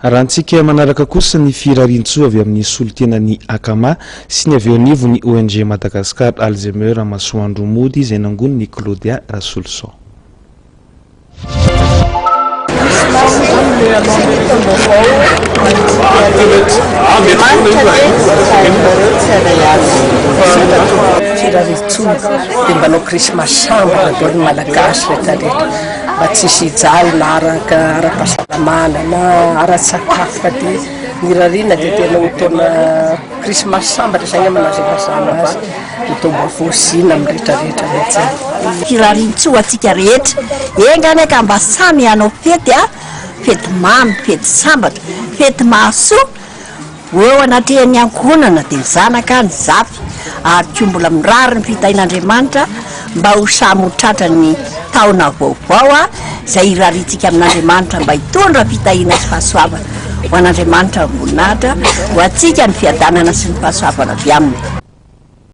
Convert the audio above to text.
Arahantsika manaraka kosa ny firarian-tsoa avy amin'ny solontenan'ny Akama sy ny avy eo anivon'ny ONG Madagascar Alzheimer Masoandro Mody izay nangonin'i Claudia Rasoloson. Firariantsoa dia mba hanao krismasy sambatra daholo ny Malagasy rehetra rehetra mba tsy hisy hijaly na araka ara-pahasalamana na ara-tsakafo fa dia ny irariana dia tena ho taona krismasy sambatra izay angamba no azo ilazana azy. Ho taom-baovao zina amin'ny rehetra rehetra mihitsy. Firariantsoa ho antsika rehetra. Enga anie ka mba samy hanao fety a, fety mamy, fety sambatra, fety mahasoa ho eo anatrehan'ny ankohonana dia ny zanaka, ny zafy ary koa mbola mirary ny fitahian'Andriamanitra mba ho samy ho tratran'ny taona vaovao izay irariantsika amin'Andriamanitra mba hitondra fitahiana sy fahasoavana ho an'Andriamanitra ny voninahitra, ho antsika ny fiadanana sy ny fahasoavana avy aminy.